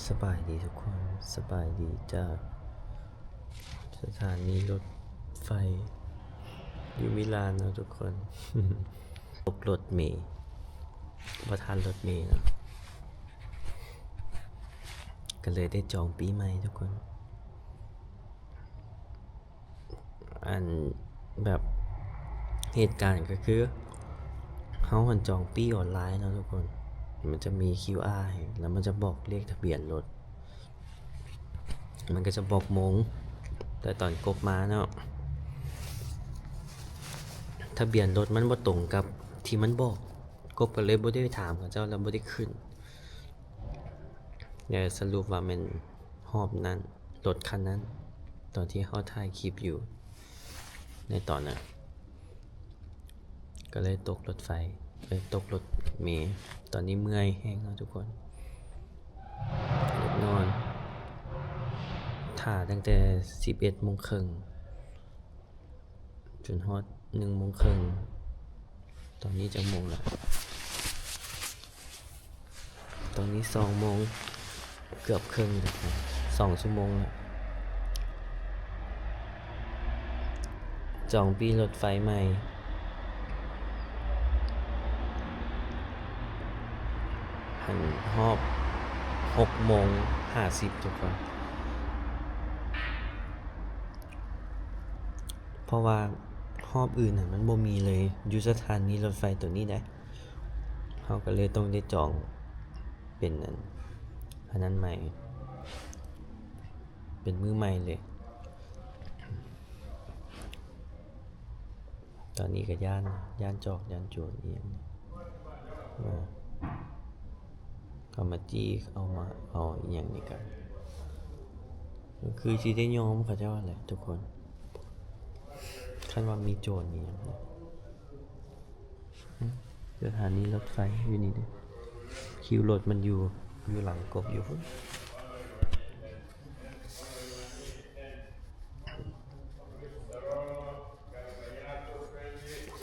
ສະບາຍດີທຸກຄົນ, ສະບາຍດີຈາກສະຖານີລົດໄຟຢູ່ມິລານເນາະທຸກຄົນ. ຕົກລົດເມ, ບໍ່ທັນລົດເມເນາະ, ກໍເລີຍໄດ້ຈອງປີ້ໃໝ່ທຸກຄົນ. ອັນແບບເຫດການກໍຄື ເຮົາຫັ້ນຈອງປີ້ອອນລາຍເນາະທຸກຄົນ, ມັນຈະມີຄິວອາໃຫ້ ແລ້ວມັນຈະບອກເລກທະບຽນລົດ, ມັນກໍຈະບອກໂມງ, ແຕ່ຕອນກົບມາເນາະ ທະບຽນລົດມັນບໍ່ຕົງກັບທີ່ມັນບອກ, ກົບກໍເລີຍບໍ່ໄດ້ໄປຖາມເຂົາເຈົ້າ ແລ້ວບໍ່ໄດ້ຂຶ້ນ. ແລ້ວສະຫຼຸບວ່າແມ່ນຮອບນັ້ນ ລົດຄັນນັ້ນ ຕອນທີ່ເຮົາຖ່າຍຄລິບຢູ່ໃນຕອນນັ້ນ, ກໍເລີຍຕົກລົດໄຟ ເອີ ຕົກລົດເມ. ຕອນນີ້ເມື່ອຍແຮງເນາະທຸກຄົນ, ຢາກນອນ, ຖ້າຕັ້ງແຕ່ສິບເອັດໂມງເຄິ່ງ ຈົນຮອດໜຶ່ງໂມງເຄິ່ງ. ຕອນນີ້ຈັກໂມງລະ? ຕອນນີ້ສອງໂມງເກືອບເຄິ່ງ, ສອງຊົ່ວໂມງລະ. ຈອງປີ້ລົດໄຟໃໝ່ ຫັ້ນຮອບຫົກໂມງຫ້າສິບທຸກຄົນ. ເພາະວ່າຮອບອື່ນຫັ້ນມັນບໍ່ມີເລີຍ ຢູ່ສະຖານີລົດໄຟໂຕນີ້ໃດ໋, ເຮົາກໍເລີຍຕ້ອງໄດ້ຈອງເປັນອັນ ອັນນັ້ນໃໝ່ ເປັນມື້ໃໝ່ເລີຍ. ຕອນນີ້ກໍຢ້ານ ຢ້ານຈອກ ຢ້ານໂຈນອີ່ຫຍັງ ເອີ ເຂົາມາຈີ້ ເອົາມາ ເອົາອີ່ຫຍັງນີ້ກໍ ກໍຄືຊິໄດ້ຍອມເຂົາເຈົ້າຫັ້ນແຫຼະທຸກຄົນ, ຄັນວ່າມີໂຈນອີ່ຫຍັງ. ສະຖານີລົດໄຟຢູ່ນີ້ເດ້, ຄິວລົດມັນຢູ່ ຢູ່ຫຼັງກົບຢູ່ພຸ້ນ.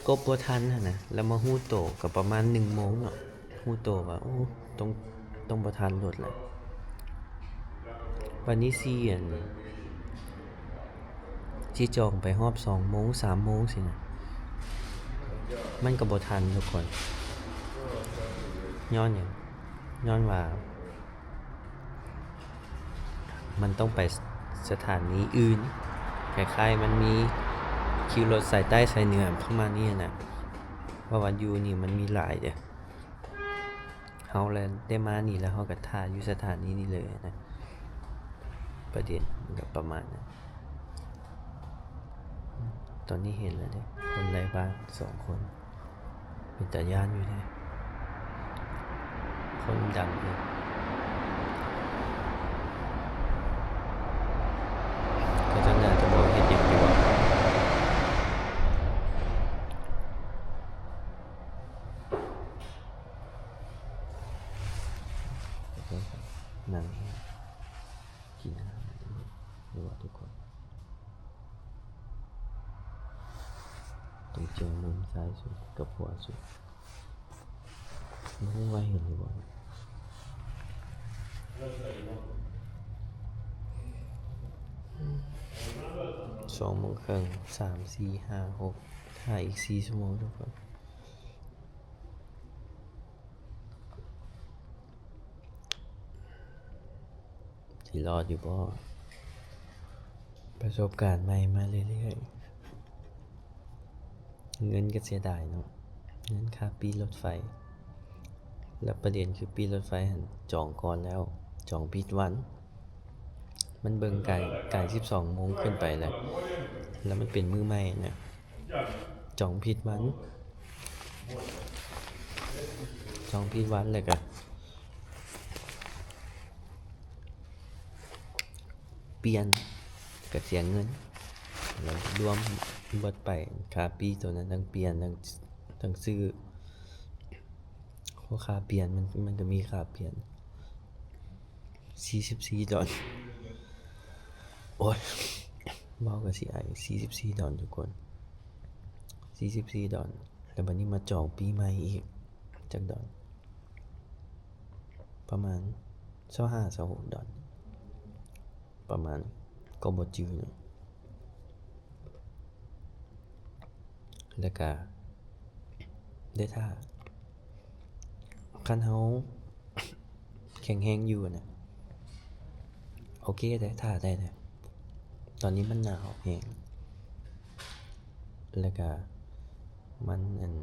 ກົບບໍ່ທັນຫັ້ນນະ, ແລ້ວມາຮູ້ໂຕກໍປະມານໜຶ່ງໂມງເນາະ, ຮູ້ໂຕວ່າ ໂອ້ ຕ້ອງ ຕ້ອງບໍ່ທັນລົດລະ. ບັດນີ້ຊິ ອັນ ຊິຈອງໄປຮອບສອງໂມງ ສາມໂມງຊີ້ນະ, ມັນກໍບໍ່ທັນທຸກຄົນ. ຍ້ອນຫຍັງ? ຍ້ອນວ່າ ມັນຕ້ອງໄປສະຖານີອື່ນ, ຄ້າຍໆມັນມີຄິວລົດສາຍໃຕ້ສາຍເໜືອປະມານນີ້ນະ, ເພາະວ່າຢູ່ນີ້ມັນມີຫຼາຍເດ້. ເຮົາລະໄດ້ມານີ້ ແລ້ວເຮົາກໍຖ້າຢູ່ສະຖານີນີ້ເລີຍນະ, ປະເດັນມັນກໍປະມານນັ້ນ. ຕອນນີ້ເຫັນແລ້ວເດ້ ຄົນໄຮ້ບ້ານສອງຄົນ. ເປັນຕາຢ້ານຢູ່ເດ້ ຄົນດຳເດ້. ເຂົາເຈົ້າໜ້າຈະບໍ່ເຮັດຫຍັງຢູ່ຫວາ? ນັ່ງກິນອາຫານຢູ່ຫວາທຸກຄົນ? ຕ້ອງເຈີມຸມຊ້າຍສຸດກັບຂວາສຸດ. ບໍ່ຮູ້ວ່າເຫັນຢູ່ບໍ່? ສອງໂມງເຄິ່ງ, ສາມ, ສີ່, ຫ້າ, ຫົກ, ຖ້າອີກສີ່ຊົ່ວໂມງທຸກຄົນ. ຊິລອດຢູ່ບໍ່? ປະສົບການໃໝ່ມາເລື້ອຍໆ. ເງິນກໍເສຍດາຍເນາະ, ເງິນຄ່າປີ້ລົດໄຟ. ແລ້ວປະເດັນຄືປີ້ລົດໄຟຫັ້ນຈອງກ່ອນແລ້ວ, ຈອງຜິດວັນ. ມັນເບິ່ງກາຍ ກາຍສິບສອງໂມງຂຶ້ນໄປແລ້ວ, ແລ້ວມັນເປັນມື້ໃໝ່ນະ. ຈອງຜິດວັນ, ຈອງຜິດວັນແລ້ວກະປ່ຽນ ກະເສຍເງິນ, ລວມເບິດໄປ ຄ່າປີ້ໂຕນັ້ນ ທັງປ່ຽນ ທັງ ທັງຊື້ ໂອ້ ຄ່າປ່ຽນ ມັນ ມັນກະມີຄ່າປ່ຽນ ສີ່ສິບສີ່ດອນ. ໂອ້ຍ ເວົ້າກະຊິໄອ. ສີ່ສິບສີ່ດອນທຸກຄົນ, ສີ່ສິບສີ່ດອນ. ແລ້ວບັດນີ້ມາຈອງປີ້ໃໝ່ອີກຈັກດອນ? ປະມານ ຊາວຫ້າ ຊາວຫົກດອນ ປະມານ ກໍບໍ່ຈື່ເນາະ. ແລ້ວກະໄດ້ຖ້າ ຄັນເຮົາແຂງແຮງຢູ່ນະ ໂອເຄ ໄດ້ ຖ້າໄດ້ແຫຼະ. ຕອນນີ້ມັນໜາວແຮງ ແລ້ວກະມັນ ອັນ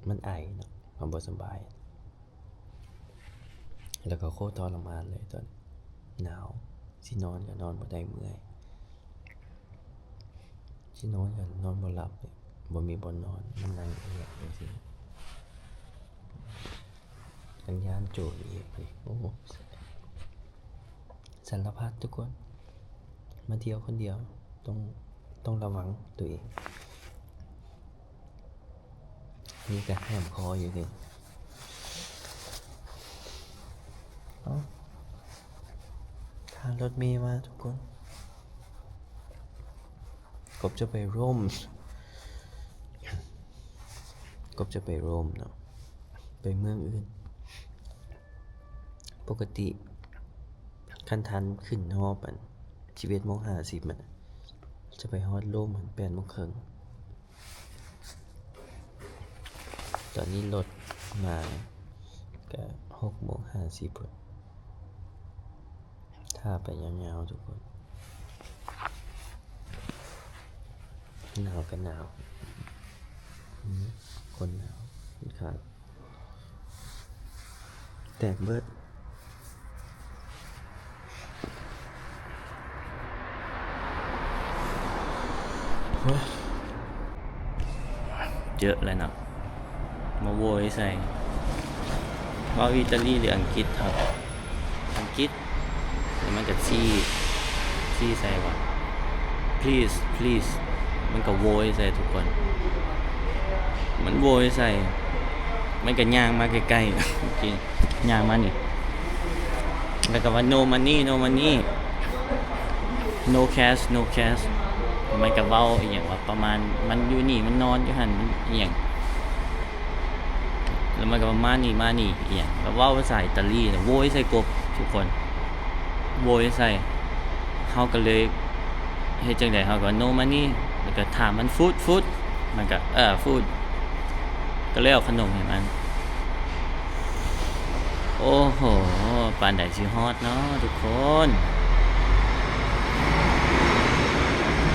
ມັນໄອເນາະ ມັນບໍ່ສະບາຍ ແລ້ວກໍໂຄດທໍລະມານເລີຍຕອນໜາວ ຊິນອນກໍນອນບໍ່ໄດ້ ເມື່ອຍ ຊິນອນກໍນອນບໍ່ຫຼັບ ບໍ່ມີບ່ອນນອນ ມານັ່ງອຽກຈັ່ງຊີ້ ກັນຢ້ານໂຈນອີກ ໂອ້ ສາລະພັດທຸກຄົນ ມາທ່ຽວຄົນດຽວ ຕ້ອງ ຕ້ອງລະວັງໂຕເອງ. ນີ້ກໍແຫມຄໍຢູ່ເດ ເອົ້າ ຖ້າລົດເມມາທຸກຄົນ ກົບຈະໄປໂຣມ ກົບຈະໄປໂຣມເນາະ ໄປເມືອງອື່ນ. ປົກກະຕິຄັນທັນຂຶ້ນຮອບອັນ ສິບເອັດໂມງຫ້າສິບ ມັນຈະໄປຮອດໂຣມຫັ້ນ ແປດໂມງເຄິ່ງ. ຕອນນີ້ລົດມາກະຫົກໂມງຫ້າສິບພຸ້ນ ຖ້າໄປຍາວໆທຸກຄົນ. ໜາວກະໜາວ ອືມ ຄົນໜາວ ຄົນຂາດ ແຕກເບິດ. ໂອ້ຍ ເຈີແລ້ວເນາະ ມາໂວຍໃສ່ ເວົ້າອີຕາລີຫຼືອັງກິດເນາະ ອັງກິດ ແລ້ວມັນກໍຊີ້ ຊີ້ໃສ່ວ່າ please please ມັນກໍໂວຍໃສ່ທຸກຄົນ ມັນໂວຍໃສ່ ມັນກໍຍ່າງມາໃກ້ໆ ເມື່ອກີ້ ຍ່າງມານີ້ ແລ້ວກໍວ່າ no money no money no cash no cash ມັນກໍເວົ້າອີ່ຫຍັງວ່າປະມານ ມັນຢູ່ນີ້ ມັນນອນຢູ່ຫັ້ນ ມັນອີ່ຫຍັງ ແລ້ວມັນກໍວ່າ ມານີ້ ມານີ້ ອີ່ຫຍັງ ແລ້ວເວົ້າພາສາອີຕາລີນະ ໂວຍໃສ່ກົບທຸກຄົນ ໂວຍໃສ່ ເຮົາກໍເລີຍເຮັດຈັ່ງໃດ ເຮົາກໍວ່າ no money ແລ້ວກໍຖາມມັນ food food ມັນກໍ ເອີ food ກໍເລີຍເອົາຂະໜົມໃຫ້ມັນ. ໂອ້ໂຫ ປານໃດຊິຮອດເນາະທຸກຄົນ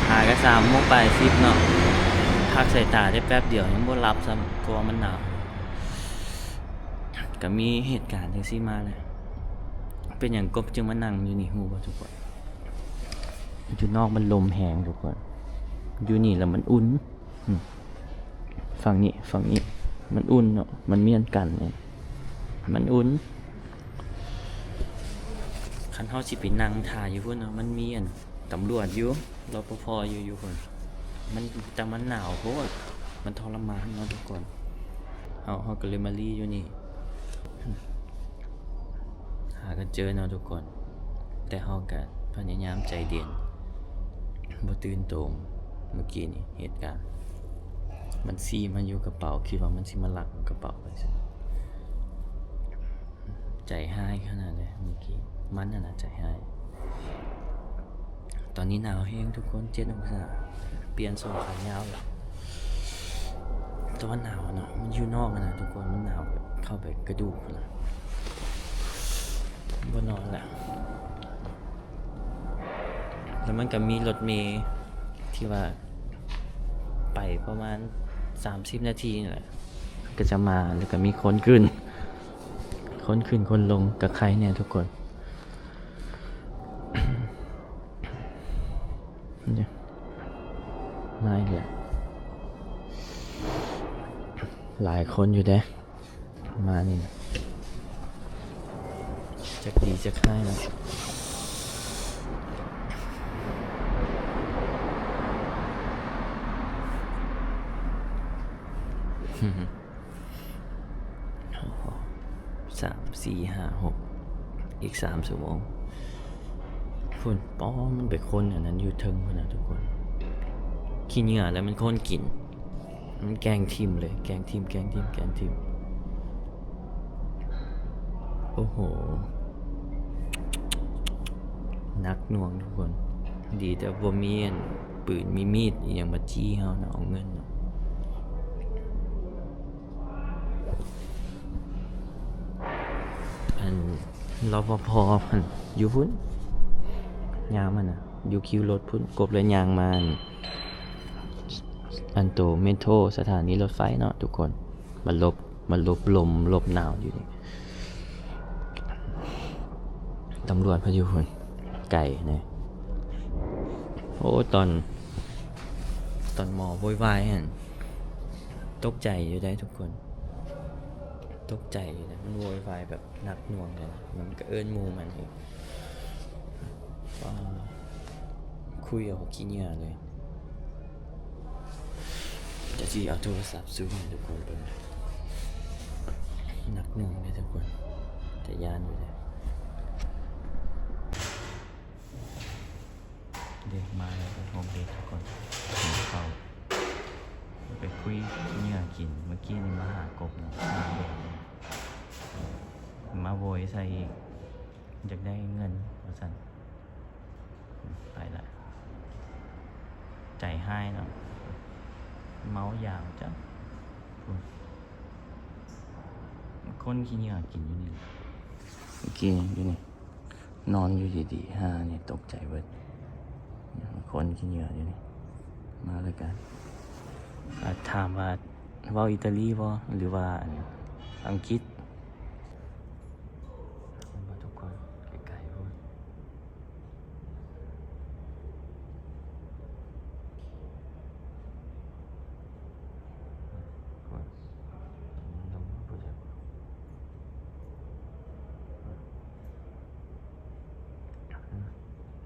ຫາກະສາມໂມງປາຍສິບເນາະ ພັກສາຍຕາໄດ້ແປັບດຽວ ຍັງບໍ່ຫຼັບຊ້ຳ ເພາະວ່າມັນໜາວ. ກະມີເຫດການຈັ່ງຊີ້ມາແຫຼະ ເປັນຫຍັງກົບຈຶ່ງມານັ່ງຢູ່ນີ້ ຮູ້ບໍ່ທຸກຄົນ? ຢູ່ນອກມັນລົມແຮງທຸກຄົນ ຢູ່ນີ້ລະມັນອຸ່ນ. ຝັ່ງນີ້ ຝັ່ງນີ້ ມັນອຸ່ນເນາະ ມັນມີອັນກັນນີ້ ມັນອຸ່ນ. ຄັນເຮົາຊິໄປນັ່ງຖ້າຢູ່ພຸ້ນເນາະ ມັນມີອັນຕຳຫຼວດຢູ່ ລປພ ຢູ່ ຢູ່ພຸ້ນ ມັນ ແຕ່ມັນໜາວໂພດ ມັນທໍລະມານເນາະທຸກຄົນ. ເຮົາ ເຮົາກໍເລີຍມາລີ້ຢູ່ນີ້ ຫາກັນເຈີເນາະທຸກຄົນ ແຕ່ເຮົາກໍພະຍາຍາມໃຈເຢັນ ບໍ່ຕື່ນໂຕງ. ເມື່ອກີ້ນີ້ເຫດການ ມັນຊີ້ມາຢູ່ກະເປົາ ຄິດວ່າມັນຊິມາລັກເອົາກະເປົາໄປຊັ້ນ. ໃຈຮ້າຍຂະໜາດໃດເມື່ອກີ້ ມັນຫັ້ນນະໃຈຮ້າຍ. ຕອນນີ້ໜາວແຮງທຸກຄົນ ເຈັດອົງສາ ປ່ຽນເສື້ອຂາຍາວລະ ແຕ່ວ່າໜາວເນາະ ມັນຢູ່ນອກຫັ້ນນະທຸກຄົນ ມັນໜາວແບບເຂົ້າໄປກະດູກພຸ້ນລະ ບໍ່ນອນລະ. ແລ້ວມັນກະມີລົດເມທີ່ວ່າໄປປະມານສາມສິບນາທີນີ້ແຫຼະ ກະຈະມາ ແລ້ວກະມີຄົນຂຶ້ນ ຄົນຂຶ້ນຄົນລົງ ກະໄຄແດ່ທຸກຄົນ. ມາອີກແລ້ວ ຫຼາຍຄົນຢູ່ເດ້ ມານີ້ນະ ຈັກດີຈັກຮ້າຍນະ. ສາມ ສີ່ ຫ້າ ຫົກ ອີກສາມຊົ່ວໂມງພຸ້ນ. ປ້ອ ມັນໄປຄົນອັນນັ້ນຢູ່ເທິງພຸ້ນນະທຸກຄົນ ຂີ້ເຫຍື້ອ ແລ້ວມັນຄົນກິນ ມັນແກ່ງຖິ້ມເລີຍ ແກ່ງຖິ້ມ ແກ່ງຖິ້ມ ແກ່ງຖິ້ມ. ໂອ້ໂຫ ໜັກໜ່ວງທຸກຄົນ. ດີແຕ່ບໍ່ມີອັນ ປືນມີມີດອີ່ຫຍັງມາຈີ້ເຮົານະ ເອົາເງິນເນາະ. ອັນ ລປພ ເພິ່ນຢູ່ພຸ້ນ ຍາມຫັ້ນນະ ຢູ່ຄິວລົດພຸ້ນ. ກົບເລີຍຍ່າງມາ ອັນ ອັນໂຕເມໂທ ສະຖານີລົດໄຟເນາະທຸກຄົນ ມາຫຼົບ ມາຫຼົບລົມຫຼົບໜາວຢູ່ນີ້. ຕຳຫຼວດເພິ່ນຢູ່ພຸ້ນ ໄກແດ່. ໂອ້ ຕອນ ຕອນໝໍໂວຍວາຍຫັ້ນ ຕົກໃຈຢູ່ເດ້ທຸກຄົນ ຕົກໃຈຢູ່ເດ້. ມັນໂວຍວາຍແບບໜັກໜ່ວງເລີຍນະ ມັນກະເອີ້ນໝູ່ມັນອີກ. ວ້າ ຄຸຍເອົາຂີ້ເຫຍື້ອເລີຍ. ຈະຊິເອົາໂທລະສັບຊູມໃຫ້ທຸກຄົນເບິ່ງ. ໜັກໜ່ວງເດ້ທຸກຄົນ ແຕ່ຢ້ານຢູ່ເດ້. ເດ້ ມາແລ້ວ ໂຮມເດດທຸກຄົນ ເຂົ້າໄປຄຸຍເຫຍື່ອກິນ. ເມື່ອກີ້ນີ້ມາຫາກົບເນາະ ມາໂວຍໃສ່ອີກ ຢາກໄດ້ເງິນວ່າຊັ້ນ. ໄປລະ ໃຈຮ້າຍເນາະ ເມົາຢາຫຍັງຈັກ. ຄົນຂີ້ເຫຍື້ອກິນຢູ່ນີ້ ໂອເຄ ຢູ່ນີ້ ນອນຢູ່ດີໆ ຫ່ານີ້ຕົກໃຈເບິດ. ຄົນຂີ້ເຫຍື້ອຢູ່ນີ້ ມາແລ້ວກະ ອາ ຖາມວ່າເວົ້າອີຕາລີບໍ່ ຫຼືວ່າອັນ ອັງກິດ? ເຫັນບໍ່ທຸກຄົນ ໄກໆພຸ້ນ.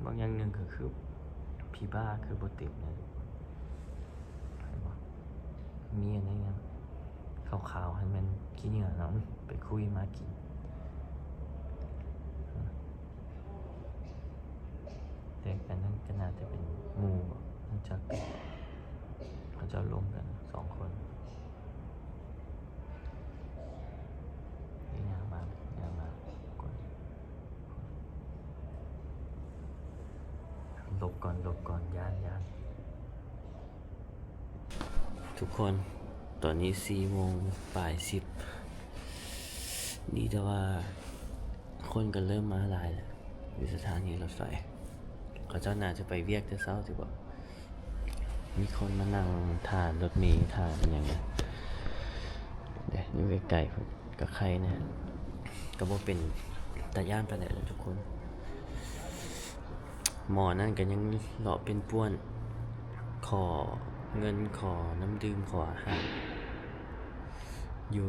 ບາງຢ່າງໜຶ່ງກໍຄື ຜີບ້າຄືບໍ່ເຕັມເລີຍ ເຫັນບໍ່? ມີອັນນັ້ນຫຍັງຂາວໆ ໃຫ້ມັນຂີ້ເຫຍື້ອເນາະ ໄປຄຸຍມາກິນ. ແຕ່ອັນນັ້ນກໍໜ້າຈະເປັນໝູ່ ຮູ້ຈັກ ເຂົາເຈົ້າລົມກັນສອງຄົນ. ນີ້ຍ່າງມາ ຍ່າງມາ ຫຼົບກ່ອນ ຫຼົບກ່ອນ ຢ້ານ ຢ້ານ. ທຸກຄົນ ຕອນນີ້ສີ່ໂມງປາຍສິບ ດີແຕ່ວ່າຄົນກໍເລີ່ມມາຫຼາຍແລ້ວ ຢູ່ສະຖານີລົດໄຟ. ເຂົາເຈົ້າໜ້າຈະໄປວຽກແຕ່ເຊົ້າຕິບໍ ມີຄົນມານັ່ງຖ້າລົດເມ ຖ້າອີ່ຫຍັງນະ. ເດ້ ຢູ່ໃກ້ໆ ກໍໄຄແດ່ ກໍບໍ່ເປັນຕາຢ້ານປານໃດເດ້ທຸກຄົນ. ໝໍນັ້ນກໍຍັງເລາະປິ່ນປ່ວນ ຂໍເງິນ ຂໍນ້ຳດື່ມ ຂໍອາຫານຢູ່.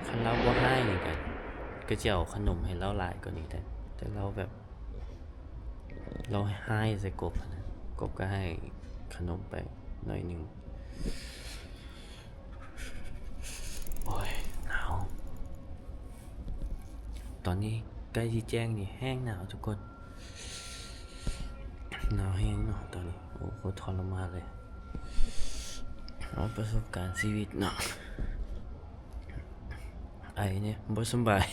ຄັນລາວບໍ່ຮ້າຍນີ້ກໍ ກໍຈະເອົາຂະໜົມໃຫ້ລາວຫຼາຍກວ່ານີ້ແດ່ ແຕ່ລາວແບບ ລາວຮ້າຍໃສ່ກົບຫັ້ນນະ ກົບກໍໃຫ້ຂະໜົມໄປໜ້ອຍໜຶ່ງ. ໂອ້ຍ ໜາວ. ຕອນນີ້ໃກ້ຊິແຈ້ງນີ້ ແຮງໜາວທຸກຄົນ ໜາວແຮງເນາະຕອນນີ້. ໂອ້ ໂຄດທໍລະມານເລີຍ. ເອົາ ປະສົບການຊີວິດເນາະ. ໄອແດ່ ບໍ່ສຳບາຍ.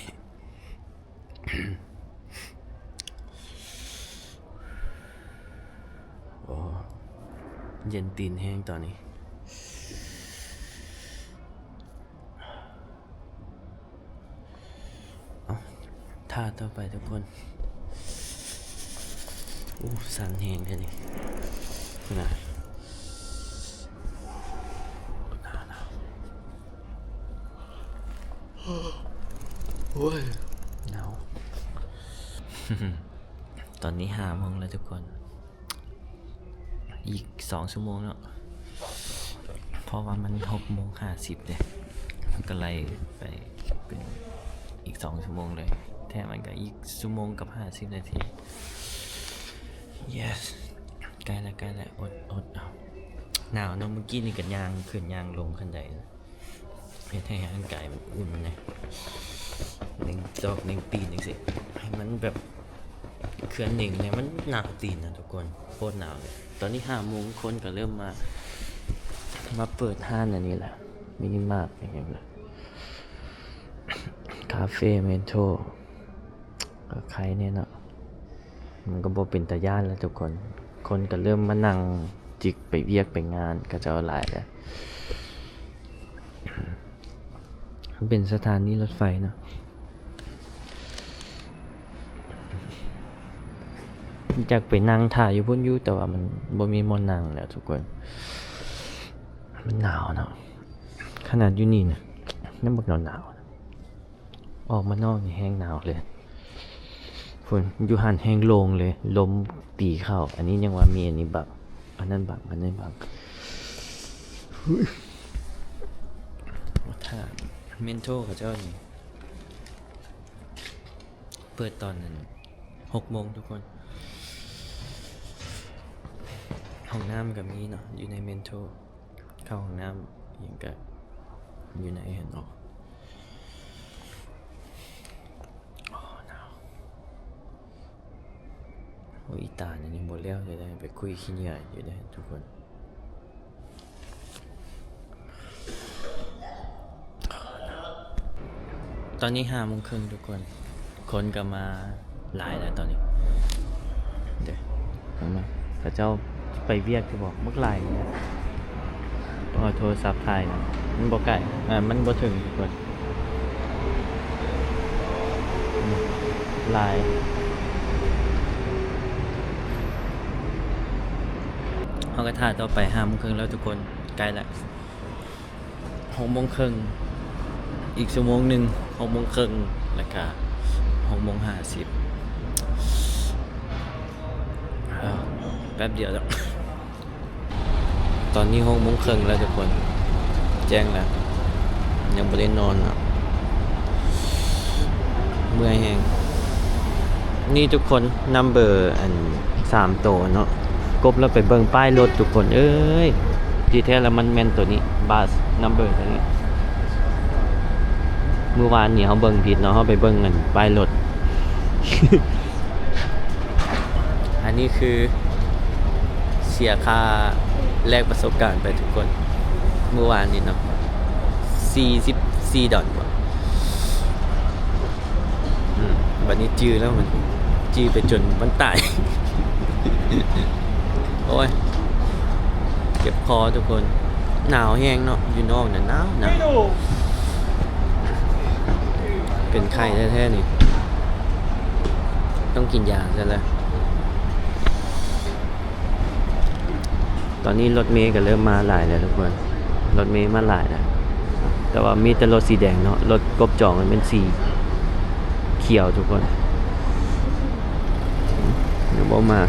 ໂອ້ ເຢັນຕີນແຮງຕອນນີ້. ເອົາ ຖ້າຕໍ່ໄປທຸກຄົນ. ໂອ້ ສັ່ນແຮງແທ້ນີ້ ພຸ້ນນະ. ໂອ້ຍ ໜາວ. ຕອນນີ້ຫ້າໂມງແລ້ວທຸກຄົນ ອີກສອງຊົ່ວໂມງເນາະ ເພາະວ່າມັນຫົກໂມງຫ້າສິບເດ້ ມັນກໍໄລ່ໄປເປັນອີກສອງຊົ່ວໂມງເລີຍ ແທ້ມັນກໍອີກຊົ່ວໂມງກັບຫ້າສິບນາທີ. Yes ໃກ້ແລ້ວ ໃກ້ແລ້ວ ອົດ ອົດເອົາ. ໜາວເນາະ ມື້ກີ້ນີ້ກໍຍ່າງຂຶ້ນຍ່າງລົງຄັນໄດ ເຮັດໃຫ້ຮ່າງກາຍມັນອຸ່ນນະ ໜຶ່ງຈອກໜຶ່ງຕີນຈັ່ງຊີ້ ໃຫ້ມັນແບບເຄື່ອນໜຶ່ງແດ່. ມັນໜາວຕີນນະທຸກຄົນ ໂຄດໜາວເລີຍ. ຕອນນີ້ຫ້າໂມງ ຄົນກໍເລີ່ມມາ ມາເປີດຮ້ານອັນນີ້ລະ ມິນິມາດ ອີ່ຫຍັງລະ. ຄາເຟເມໂທ ກໍໄຄແດ່ເນາະ ມັນກໍບໍ່ເປັນຕາຢ້ານແລ້ວທຸກຄົນ. ຄົນກໍເລີ່ມມານັ່ງຈິກໄປວຽກໄປງານເຂົາເຈົ້າຫຼາຍແລ້ວ. ມັນເປັນສະຖານີລົດໄຟເນາະ. ຢາກໄປນັ່ງຖ້າຢູ່ພຸ້ນຢູ່ ແຕ່ວ່າມັນບໍ່ມີບ່ອນນັ່ງແລ້ວທຸກຄົນ. ມັນໜາວເນາະ. ຂະໜາດຢູ່ນີ້ນະ ຍັງບັກໜາວໆ. ອອກມານອກນີ້ແຮງໜາວເລີຍ. ພຸ້ນ ຢູ່ຫັ້ນແຮງໂລ່ງເລີຍ ລົມຕີເຂົ້າ. ອັນນີ້ຍັງວ່າມີອັນນີ້ບັງ ອັນນັ້ນບັງ ອັນນີ້ບັງ. ຖ້າເມໂທເຂົາເຈົ້ານີ້ ເປີດຕອນນັ້ນຫົກໂມງທຸກຄົນ. ຫ້ອງນ້ຳກໍມີເນາະ ຢູ່ໃນເມໂທ. ເຂົ້າຫ້ອງນ້ຳຫຍັງກະຢູ່ໃນຫັ້ນເນາະ. ໂອ້ ໜາວ. ໂອ້ຍ ອີຕານີ້ຍັງບໍ່ແລ້ວຢູ່ເດ້ ໄປຄຸຍຂີ້ເຫຍື້ອຢູ່ເດ້ທຸກຄົນ. ຕອນນີ້ຫ້າໂມງເຄິ່ງທຸກຄົນ. ຄົນກໍມາຫຼາຍແລ້ວຕອນນີ້. ເດ້ ເຫັນບໍ່ ເຂົາເຈົ້າໄປວຽກຢູ່ບໍ ບັກຫຼາຍເລີຍ. ເອົາໂທລະສັບຖ່າຍນະ ມັນບໍ່ໃກ້ ເອີ ມັນບໍ່ເຖິງທຸກຄົນ. ຫຼາຍ. ເຮົາກໍຖ້າຕໍ່ໄປ ຫ້າໂມງເຄິ່ງແລ້ວທຸກຄົນ ໃກ້ແລ້ວ. ຫົກໂມງເຄິ່ງ ອີກຊົ່ວໂມງໜຶ່ງ ຫົກໂມງເຄິ່ງ ແລ້ວກະຫົກໂມງຫ້າສິບ. ເອີ ແປັບດຽວດອກ. ຕອນນີ້ຫົກໂມງເຄິ່ງແລ້ວທຸກຄົນ ແຈ້ງແລ້ວ ຍັງບໍ່ໄດ້ນອນເນາະ. ເມື່ອຍແຮງ. ນີ້ທຸກຄົນ ນຳເບີອັນສາມໂຕເນາະ. ກົບແລ້ວໄປເບິ່ງປ້າຍລົດທຸກຄົນເອີຍ. ທີ່ແທ້ແລ້ວມັນແມ່ນໂຕນີ້ ບັສນຳເບີໂຕນີ້. ມື້ວານນີ້ເຮົາເບິ່ງຜິດເນາະ ເຮົາໄປເບິ່ງອັນປ້າຍລົດ. ອັນນີ້ຄືເສຍຄ່າແລກປະສົບການໄປທຸກຄົນ ມື້ວານນີ້ເນາະ ສີ່ສິບສີ່ດອນບໍ. ອືມ ບັດນີ້ຈື່ແລ້ວ ມັນຈື່ໄປຈົນມັນຕາຍ. ໂອ້ຍ ເຈັບຄໍທຸກຄົນ. ໜາວແຮງເນາະ ຢູ່ນອກນະໜາວໆ. ເປັນໄຂ້ແທ້ໆນີ້ ຕ້ອງກິນຢາຊັ້ນລະ. ຕອນນີ້ລົດເມກໍເລີ່ມມາຫຼາຍແລ້ວທຸກຄົນ ລົດເມມາຫຼາຍແລ້ວ ແຕ່ວ່າມີແຕ່ລົດສີແດງເນາະ. ລົດກົບຈອງມັນເປັນສີຂຽວທຸກຄົນ ຍັງບໍ່ມາ.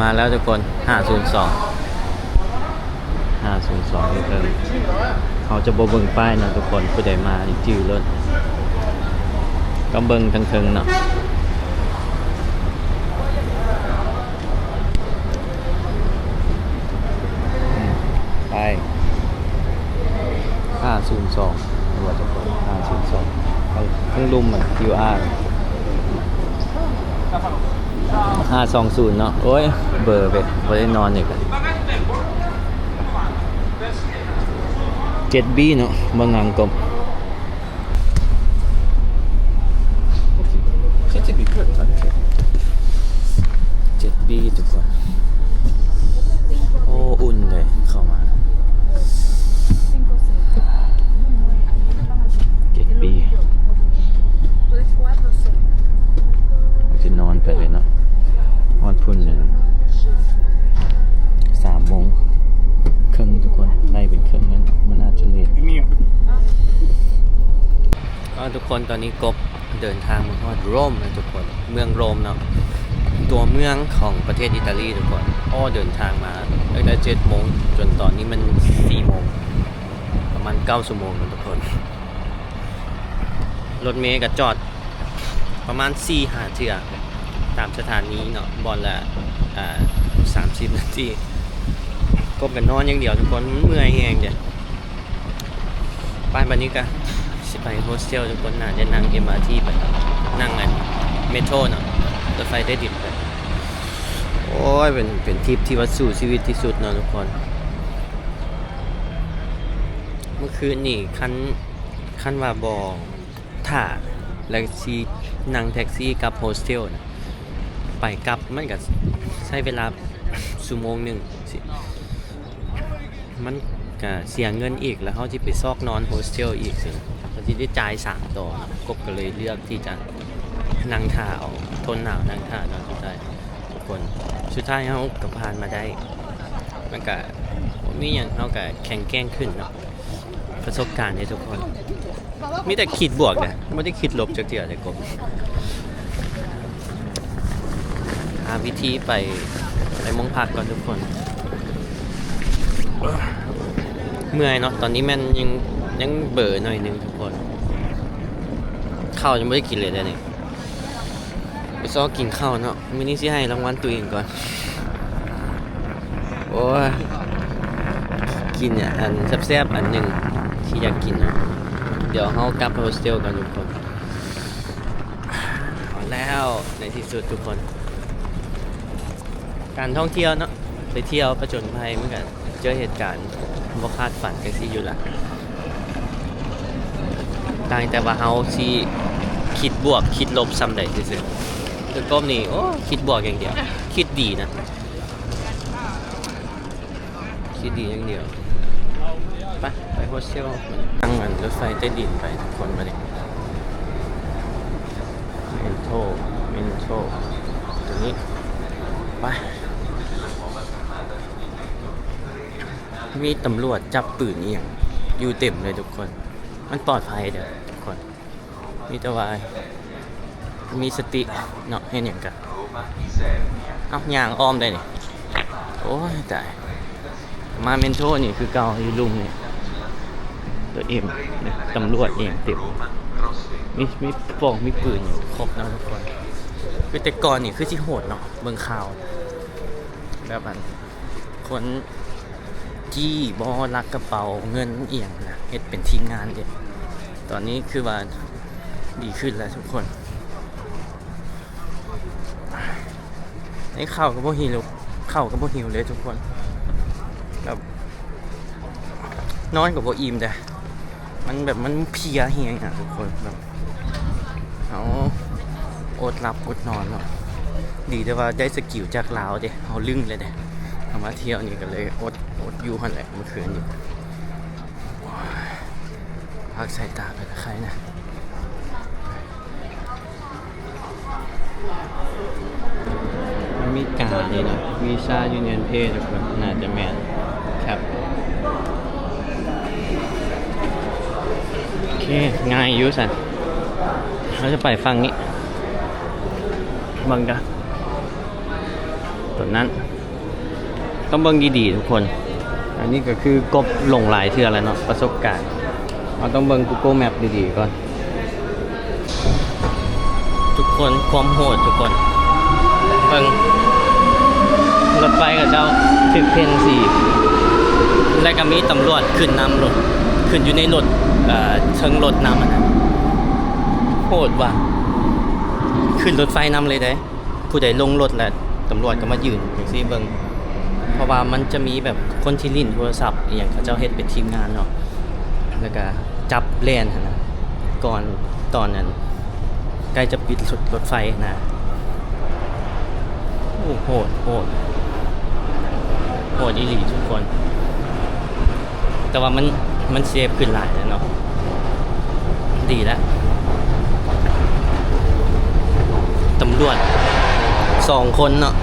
ມາແລ້ວທຸກຄົນ ຫ້າສູນສອງ ຫ້າສູນສອງຢູ່ເທິງ. ເຮົາຈະບໍ່ເບິ່ງປ້າຍເນາະທຸກຄົນ ຜູ້ໃດມານີ້ຈື່ໂລດ ຕ້ອງເບິ່ງທາງເທິງເນາະ. ອືມ ປ້າຍ ຫ້າສູນສອງ ຫຼືວ່າຈະເປີດ ຫ້າສູນສອງ ທາງ ທາງລຸ່ມມັນ ຄິວອາ ຫ້າສອງສູນເນາະ. ໂອ້ຍ ເບີເປັນ ບໍ່ໄດ້ນອນອີກ ເຈັດບີເນາະ ເບິ່ງຫຍັງກໍ ເຈັດບີທຸກຄົນ. ໂອ້ ອຸ່ນເລີຍ ເຂົ້າມາ ເຈັດບີ ຊິນອນໄປເລີຍເນາະ. ຮອດພຸ້ນນັ້ນ ສາມໂມງເຄິ່ງທຸກຄົນ ໄລ່ເປັນເຄິ່ງນັ້ນ ມັນອາດຈະເລດ. ເອົາ ທຸກຄົນ ຕອນນີ້ກົບເດີນທາງມາຮອດໂຣມແລ້ວທຸກຄົນ ເມືອງໂຣມເນາະ ຕົວເມືອງຂອງປະເທດອີຕາລີທຸກຄົນ. ໂອ້ ເດີນທາງມາຕັ້ງແຕ່ເຈັດໂມງ ຈົນຕອນນີ້ມັນສີ່ໂມງ ປະມານເກົ້າຊົ່ວໂມງແລ້ວທຸກຄົນ. ລົດເມກໍຈອດປະມານສີ່ຫ້າເທື່ອ ຕາມສະຖານີເນາະ ບ່ອນລະ ອ່າ ສາມສິບນາທີ. ກົບກໍນອນຢ່າງດຽວທຸກຄົນ ມັນເມື່ອຍແຮງເດ້. ໄປ ບັດນີ້ກໍຊິໄປໂຮສເທວທຸກຄົນ ໜ້າຈະນັ່ງເອັມອາທີໄປ ນັ່ງອັນເມໂທຣເນາະ ລົດໄຟໃຕ້ດິນໄປ. ໂອ້ຍ ເປັນ ເປັນທຣິບທີ່ວ່າສູ້ຊີວິດທີ່ສຸດເນາະທຸກຄົນ. ເມື່ອຄືນນີ້ຄັນ ໄຄ ຄັນວ່າບໍ່ຖ້າ ແລ້ວຊິນັ່ງແທັກຊີກັບໂຮສເທວນະ ໄປກັບມັນກະໃຊ້ເວລາຊົ່ວໂມງໜຶ່ງ ມັນກະເສຍເງິນອີກ ແລ້ວເຮົາຊິໄປຊອກນອນໂຮສເທວອີກຊີ້ນະ ເຮົາຊິໄດ້ຈ່າຍສາມຕໍ່ນະ. ກົບກະເລີຍເລືອກທີ່ຈະນັ່ງຖ້າເອົາ ທົນໜາວນັ່ງຖ້າເນາະ ສຸດທ້າຍ ທຸກຄົນ ສຸດທ້າຍເຮົາກະຜ່ານມາໄດ້. ມັນກະບໍ່ມີຫຍັງ ເຮົາກະແຂງແກ່ງຂຶ້ນເນາະ. ປະສົບການເດ້ທຸກຄົນ ມີແຕ່ຄິດບວກນະ ບໍ່ໄດ້ຄິດລົບຈັກເທື່ອເດ້ກົບ. ຫາວິທີໄປ ໄປໂຮງພັກກ່ອນທຸກຄົນ. ເມື່ອຍເນາະ ຕອນນີ້ແມ່ນຍັງ ຍັງເບີໜ້ອຍໜຶ່ງທຸກຄົນ ເຂົ້າຍັງບໍ່ໄດ້ກິນເລີຍເດ້ນີ້. ໄປຊອກກິນເຂົ້າເນາະ ມື້ນີ້ຊິໃຫ້ລາງວັນຕົວເອງກ່ອນ. ໂອ້ຍ ກິນອັນແຊບໆອັນໜຶ່ງທີ່ຢາກກິນເນາະ. ດຽວເຮົາກັບໂຮສເທວກ່ອນທຸກຄົນ. ຮອດແລ້ວໃນທີ່ສຸດທຸກຄົນ. ການທ່ອງທ່ຽວເນາະ ໄປທ່ຽວຜະຈົນໄພ ມັນກະເຈີເຫດການບໍ່ຄາດຝັນຈັ່ງຊີ້ຢູ່ລະ. ຕ່າງແຕ່ວ່າເຮົາຊິຄິດບວກຄິດລົບສ່ຳໃດຊື່ໆ ຄືກົບນີ້ ໂອ້ ຄິດບວກຢ່າງດຽວ ຄິດດີນະ ຄິດດີຢ່າງດຽວ. ໄປ ໄປໂຮສເທວ ນັ່ງອັນລົດໄຟໃຕ້ດິນໄປທຸກຄົນ ບາດນີ້ ເມໂທຣ ເມໂທຣ ໂຕນີ້ ໄປ. ມີຕຳຫຼວດຈັບປືນອີ່ຫຍັງຢູ່ເຕັມເລີຍທຸກຄົນ. ມັນປອດໄພເດີ້ທຸກຄົນ ມີແຕ່ວ່າມີສະຕິເນາະ ເຮັດຫຍັງກະ ເອົ້າ ຍ່າງອ້ອມໄດ້ນີ້. ໂອ້ຍ ຕາຍ ມາເມໂທຣນີ້ຄືເກົ່າ ຢູ່ລຸ່ມນີ້ ໂຕເອັມ ຕຳຫຼວດອີ່ຫຍັງເຕັມ ມີ ມີປ້ອງ ມີປືນຢູ່ຄົບເນາະທຸກຄົນ. ຄືແຕ່ກ່ອນນີ້ຄືຊິໂຫດເນາະ ເບິ່ງຂ່າວ ແບບອັນ ຄົນຈີ້ບໍ ລັກກະເປົາເງິນອີ່ຫຍັງນະ ເຮັດເປັນທີມງານເດ້. ຕອນນີ້ຄືວ່າດີຂຶ້ນແລ້ວທຸກຄົນ. ໃນເຂົ້າກະບໍ່ຫິວ ເຂົ້າກະບໍ່ຫິວເລີຍທຸກຄົນ ແບບ ນອນກະບໍ່ອີ່ມເດ້ ມັນແບບ ມັນເພຍແຮງອະທຸກຄົນ ແບບ ເຮົາອົດຫຼັບອົດນອນເນາະ. ດີແຕ່ວ່າໄດ້ສະກິວຈາກລາວເດ້ ເຮົາລຶ້ງເລີຍເດ້ ເຮົາມາທ່ຽວນີ້ກະເລີຍອົດ ອົດຢູ່ຫັ້ນແຫຼະມື້ຄືນນີ້. ພັກສາຍຕາໄປກະໄຄນະ. ອາເມລິການີ້ເນາະ ວີຊາຢູນຽນເພ ທຸກຄົນ ໜ້າຈະແມ່ນ ແຄັບ ໂອເຄ ງ່າຍຢູ່ຊັ້ນ. ເຮົາຈະໄປຝັ່ງນີ້ ເບິ່ງກະ ໂຕນັ້ນ ຕ້ອງເບິ່ງດີໆທຸກຄົນ. ອັນນີ້ກະຄືກົບຫຼົງຫຼາຍເທື່ອແລ້ວເນາະ ປະສົບການ ເຮົາຕ້ອງເບິ່ງກູໂກແມັບດີໆກ່ອນ. ທຸກຄົນ ຄວາມໂຫດທຸກຄົນ ເບິ່ງ ລົດໄຟເຂົາເຈົ້າຖືກເພນສີ ແລະກະມີຕຳຫຼວດຂຶ້ນນຳລົດ ຂຶ້ນຢູ່ໃນລົດ ເອີ ເທິງລົດນຳຫັ້ນນະ. ໂຫດວ່າ ຂຶ້ນລົດໄຟນຳເລີຍເດ້. ຜູ້ໃດລົງລົດແລ້ວ ຕຳຫຼວດກະມາຢືນຈັ່ງຊີ້ເບິ່ງ ເພາະວ່າມັນຈະມີແບບຄົນທີ່ຫຼິ້ນໂທລະສັບອີ່ຫຍັງ ເຂົາເຈົ້າເຮັດເປັນທີມງານເນາະ ແລ້ວກະຈັບແລ່ນຫັ້ນນະ ກ່ອນຕອນນັ້ນ ໃກ້ຈະປິດລົດໄຟຫັ້ນນະ. ໂອ້ ໂຫດ ໂຫດ ໂຫດອີ່ຫຼີທຸກຄົນ. ແຕ່ວ່າມັນ ມັນເຊຟຂຶ້ນຫຼາຍແລ້ວເນາະ ດີແລ້ວ. ຕຳຫຼວດສອງຄົນເນາະ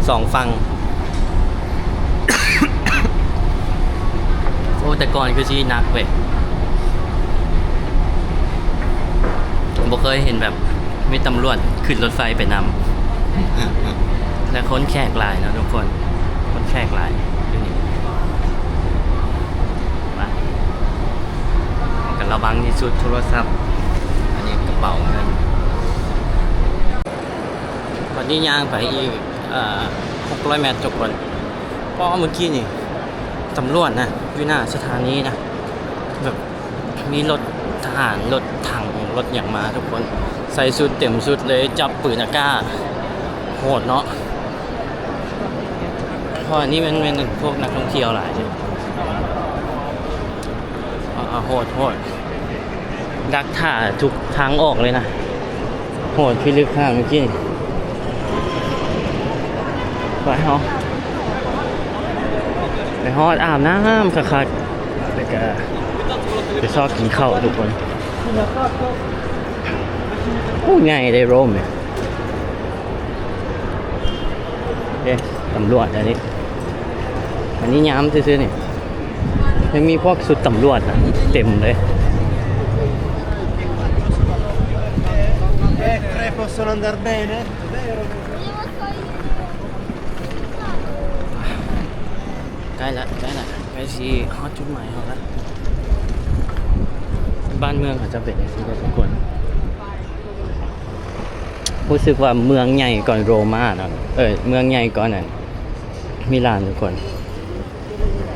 ສອງຝັ່ງ. ໂອ້ ແຕ່ກ່ອນຄືຊິໜັກເວີຍ ບໍ່ເຄີຍເຫັນແບບມີຕຳຫຼວດຂຶ້ນລົດໄຟໄປນຳ ແລະຄົນແຂກຫຼາຍເນາະທຸກຄົນ ຄົນແຂກຫຼາຍຢູ່ນີ້. ມາ ກະລະວັງທີ່ສຸດ ໂທລະສັບ ອັນນີ້ກະເປົາເງິນ. ບາດນີ້ຍ່າງໄປອີກ ເອີ ຫົກຮ້ອຍແມັດທຸກຄົນ. ເພາະວ່າມື້ກີ້ນີ້ ຕຳຫຼວດນະ ຢູ່ໜ້າສະຖານີນະ ແບບ ມີລົດທະຫານ ລົດຖັງ ລົດຫຍັງມາທຸກຄົນ ໃສ່ຊຸດເຕັມຊຸດເລີຍ ຈັບປືນອາກ້າ ໂຫດເນາະ. ເພາະອັນນີ້ແມ່ນ ແມ່ນພວກນັກທ່ອງທ່ຽວຫຼາຍເດ້. ອາ ໂຫດ ໂຫດ. ດັກຖ້າທຸກທາງອອກເລີຍນະ. ໂຫດພິລຶກຂະໜາດເມື່ອກີ້ນີ້. ໄປເຮົາ ໄປຮອດອາບນ້ຳຄັກໆ ແລ້ວກະໄປຊອກກິນເຂົ້າທຸກຄົນ. ໂອ້ ໃຫຍ່ເດ້ໂຣມນີ້. ເດ້ ຕຳຫຼວດອັນນີ້ ອັນນີ້ຍາມຊື່ໆນີ້ ຍັງມີພວກຊຸດຕຳຫຼວດນະ ເຕັມເລີຍ. Eh, tre possono andar bene? ໃກ້ລະ ໃກ້ລະ ໃກ້ຊິຮອດຈຸດໝາຍເຮົາລະ. ບ້ານເມືອງເຂົາຈະເປັນຈັ່ງຊີ້ເດີທຸກຄົນ. ຮູ້ສຶກວ່າເມືອງໃຫຍ່ກ່ອນໂຣມາເນາະ ເອີ ເມືອງໃຫຍ່ກ່ອນອັນ ມິລານທຸກຄົນ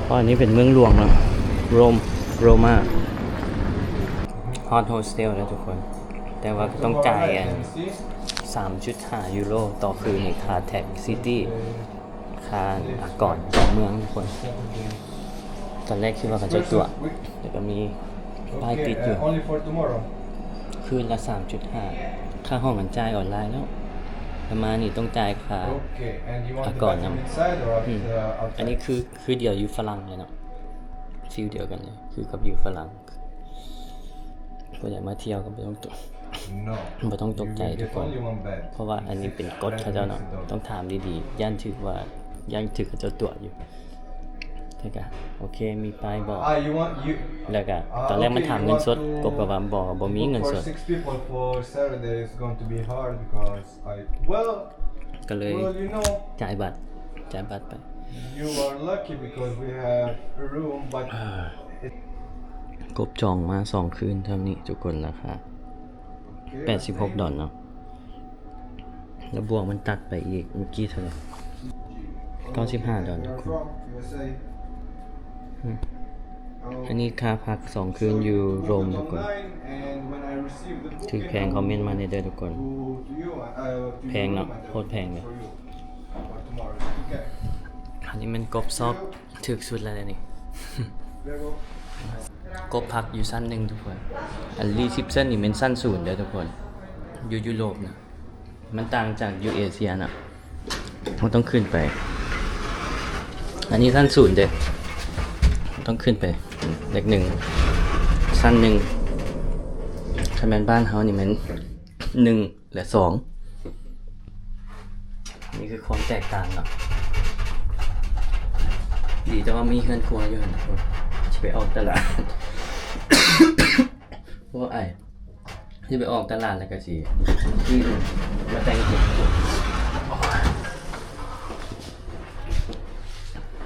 ເພາະອັນນີ້ເປັນເມືອງຫຼວງເນາະ ໂຣມ ໂຣມາ. ຮອດໂຮສເທວແລ້ວທຸກຄົນ ແຕ່ວ່າກໍຕ້ອງຈ່າຍອັນ ສາມຈຸດຫ້າຢູໂຣຕໍ່ຄືນ ໃນຄ່າແທັກຊິຕີ້ ຄ່າອາກອນຂອງເມືອງທຸກຄົນ. ຕອນແລກຄິດວ່າເຂົາເຈົ້າຕົວະ ແຕ່ກໍມີປ້າຍຕິດຢູ່ ຄືນລະສາມຈຸດຫ້າ. ຄ່າຫ້ອງຫັ້ນຈ່າຍອອນລາຍແລ້ວ ແຕ່ມານີ້ຕ້ອງຈ່າຍຄ່າອາກອນນຳ. ອືມ ອັນນີ້ຄື ຄືດຽວຢູ່ຝຣັ່ງເລີຍເນາະ ຟີລດຽວກັນເລີຍ ຄືກັບຢູ່ຝຣັ່ງ. ຜູ້ໃດມາທ່ຽວກໍບໍ່ຕ້ອງຕົກ ບໍ່ຕ້ອງຕົກໃຈທຸກຄົນ ເພາະວ່າອັນນີ້ເປັນກົດເຂົາເຈົ້າເນາະ ຕ້ອງຖາມດີໆ ຢ້ານຖືກວ່າ ຢ້ານຖືກເຂົາເຈົ້າຕົວະຢູ່. ແລ້ວກະໂອເຄ ມີປ້າຍບອກ ແລ້ວກະຕອນແລກມັນຖາມເງິນສົດ ກົບກໍວ່າບໍ່ ບໍ່ມີເງິນສົດ ກໍເລີຍຈ່າຍບັດ ຈ່າຍບັດໄປ. ກົບຈອງມາສອງຄືນເທົ່ານີ້ທຸກຄົນ ລາຄາແປດສິບຫົກດອນເນາະ ແລ້ວບວກມັນຕັດໄປອີກເມື່ອກີ້ເທົ່າໃດ ເກົ້າສິບຫ້າດອນທຸກຄົນ. ອືມ ອັນນີ້ຄ່າພັກສອງຄືນຢູ່ໂຣມທຸກຄົນ. ຖືກແພງຄອມເມັນມາແດ່ເດີທຸກຄົນ. ແພງເນາະ ໂຄດແພງເລີຍ. ອັນນີ້ແມ່ນກົບຊອກ ຖືກສຸດແລ້ວນີ້. ກົບພັກຢູ່ຊັ້ນໜຶ່ງທຸກຄົນ. ອັນຣີເຊັບຊັນນີ້ແມ່ນຊັ້ນສູນເດີທຸກຄົນ ຢູ່ຢູໂຣບນະ. ມັນຕ່າງຈາກຢູ່ເອເຊຍນະ. ເຮົາຕ້ອງຂຶ້ນໄປ. ອັນນີ້ຊັ້ນສູນເດ້. ຕ້ອງຂຶ້ນໄປເລກໜຶ່ງ ຊັ້ນໜຶ່ງ. ຄັນແມ່ນບ້ານເຮົານີ້ແມ່ນໜຶ່ງ ແລະ ສອງ. ນີ້ຄືຄວາມແຕກຕ່າງເນາະ. ດີແຕ່ວ່າມີເຮືອນຄົວຢູ່ຫັ້ນ ຊິໄປອອກຕະຫຼາດ. ໂອ້ ອ້າຍ ຊິໄປອອກຕະຫຼາດແລ້ວກໍຊິ ອືມ ມາແຕ່ງຕົວ.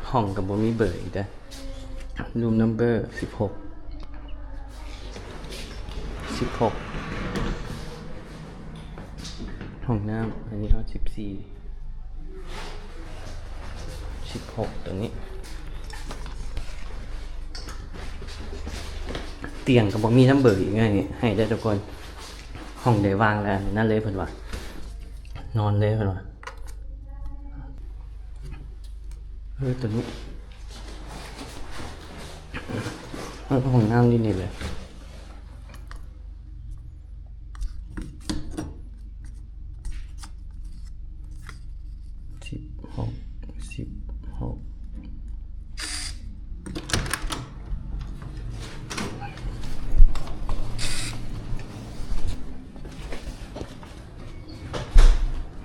ຫ້ອງກໍບໍ່ມີເບີອີກເດ້. ຣູມນຳເບີສິບຫົກ ສິບຫົກ. ຫ້ອງນ້ຳ ອັນນີ້ເຮົາສິບສີ່ ສິບຫົກ ຕົວນີ້. ຕຽງກໍບໍ່ມີນຳເບີອີກໄງ ໃຫ້ໄດ້ທຸກຄົນ. ຫ້ອງໃດວ່າງແລ້ວນັ້ນເລີຍເພິ່ນວ່າ ນອນເລີຍເພິ່ນວ່າ. ເອີ ຕົວນີ້ ເອີ ຫ້ອງນ້ຳຢູ່ນີ້ເລີຍ. ສິບຫົກ ສິບຫົກ.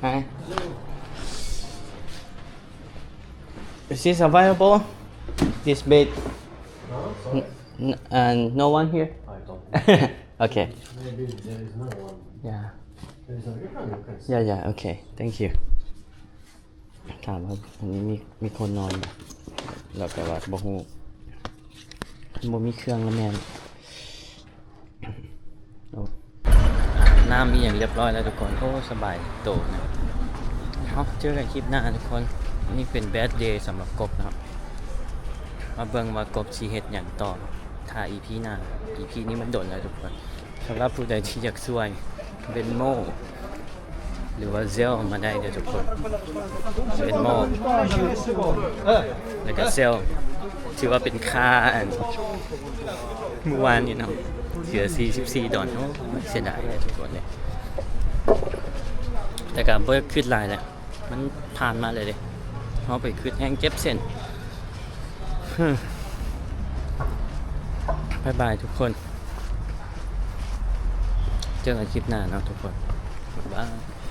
Hi. Is this available? This bed? No, sorry. N- n- uh, no one here? I don't know. Okay. Maybe there is no one. Yeah. There is a, you can, you can sit. Yeah, yeah, okay. Thank you. ຖາມວ່າອັນນີ້ມີ ມີຄົນນອນບໍ່ ແລ້ວກໍວ່າບໍ່ຮູ້ ບໍ່ມີເຄື່ອງລະແມ່ນ. ອາບນ້ຳອີ່ຫຍັງຮຽບຮ້ອຍແລ້ວທຸກຄົນ. ໂອ້ ສະບາຍໂຕນະ. ເຮົາເຈີກັນຄລິບໜ້າທຸກຄົນ. ນີ້ເປັນ bad day ສຳລັບກົບເນາະ. ມາເບິ່ງວ່າກົບຊິເຮັດຫຍັງຕໍ່ ຖ້າອີພີໜ້າ. ອີພີນີ້ມັນດົນແລ້ວທຸກຄົນ. ສຳລັບຜູ້ໃດທີ່ຢາກຊ່ວຍ Venmo ຫຼືວ່າ Zelle ມາໄດ້ເດີທຸກຄົນ. Venmo ແລ້ວກໍ Zelle ຖືວ່າເປັນຄ່າອັນມື້ວານນີ້ເນາະ. ເສຍສີ່ສິບສີ່ດອນ. ໂອ້ຍ ເສຍດາຍເດ້ທຸກຄົນເດ້. ແຕ່ກໍບໍ່ຄຶດຫຼາຍແຫຼະ ມັນຜ່ານມາແລ້ວເດ້. ເຮົາໄປຄຶດແຮງເຈັບເສັ້ນ. ບາຍບາຍທຸກຄົນ. ເຈີກັນຄລິບໜ້າເນາະທຸກຄົນ. ບາຍບາຍ.